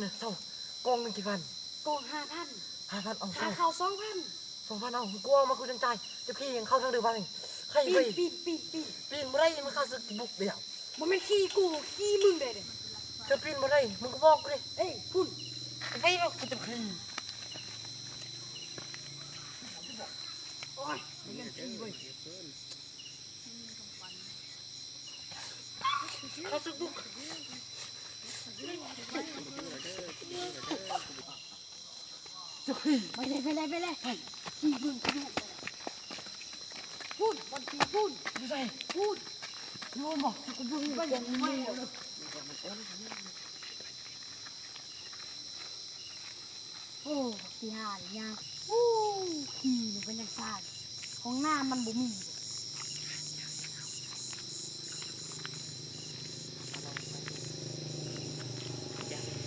ເຊົາ ກອງໜຶ່ງກີ່ພັນ? ກອງຫ້າພັນ. ຫ້າພັນ ເອົາ ຂາຍເຂົ້າສອງພັນ. ສອງພັນ ເອົາ ກູເອົາມາ ກູຈັ່ງຈ່າຍ. ເຈົ້າຂີ່ຫຍັງເຂົ້າທາງເດີບ້ານນີ້? ໄຄ ໄຄ ປີນ ປີນ ປີນ ປີນ. ປີນບໍ່ໄດ້ ມັນຂ້າສຶກບຸກເດ. ບໍ່ແມ່ນຂີ່ກູ ຂີ່ມຶງເດ້. ເຈົ້າປີນບໍ່ໄດ້ ມຶງກໍບອກກູເດ້. ເອີຍ ພຸ້ນ ໄປເນາະ ກູຈະຂີ່. ໂອ້ຍ ມັນຍັງຂີ່ເວີຍ. ເຂົ້າຊຸກບຸກ ຈະຂີ່ ໄປເລີຍ ໄປເລີຍ ໄປເລີຍ. ໄປ ຂີ່ເບິ່ງ ຂີ່ດູ. ພຸ້ນ ບ່ອນຂີ່ພຸ້ນ. ຢູ່ໃສ? ພຸ້ນ. ຢູ່ພຸ້ນບໍ່? ກູເບິ່ງໄປເລີຍ. ໂອ້ ຂີ້ຫານີ້ຍາ. ໂອ້ ຂີ້ມັນເປັນຈັ່ງຊັ້ນ ຫ້ອງນ້ຳມັນບໍ່ມີ.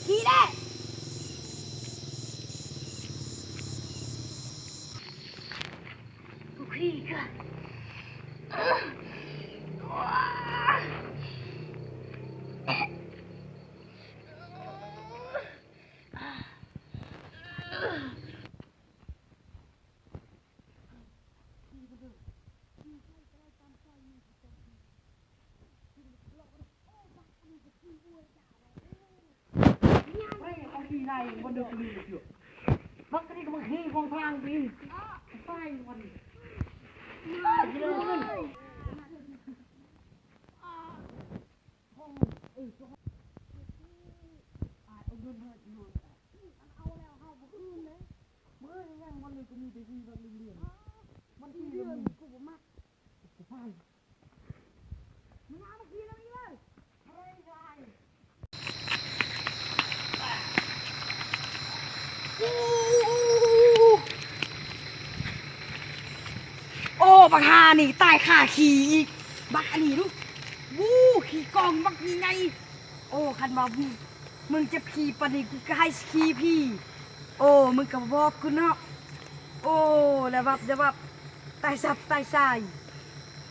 ຂີ້ແດ່ ກູຂີ້ກ່ອນ. ມື້ນີ້ຍັງ ວັນນີ້ກໍມີແຕ່ທີ່ວັນເລື່ອນໆ. ວັນທີ່ເດືອນ ເດືອນ ກູບໍ່ມັກ ກູໄປ. ມຶງເອົາມາຂີ່ນຳອີກເລີຍ. ໂອ້ ບັກຫ່ານີ້ຕາຍຄາຂີ່ອີກ. ບັກອັນນີ້ດູ ວູ ຂີ່ກອງບັກໃຫຍ່. ໂອ້ ຄັນວ່າມຶງເຈັບຂີ່ປານນີ້ ກູກໍໃຫ້ຂີ່ພີ້. ໂອ້ ມຶງກໍບອກກູເນາະ. ໂອ້ ລະວັບລະວັບ ຕາຍສັບຕາຍຊາຍ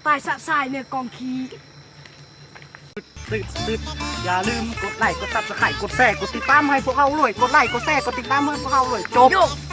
ຕາຍສະຊາຍເໜືອກອງຂີ້. ຕຶດໆ ຢ່າລືມກົດໄລ ກົດຊັບສະໄຄ ກົດແຊ ກົດຕິດຕາມໃຫ້ພວກເຮົາດ້ວຍ. ກົດໄລ ກົດແຊ ກົດຕິດຕາມໃຫ້ພວກເຮົາດ້ວຍ. ຈົບ.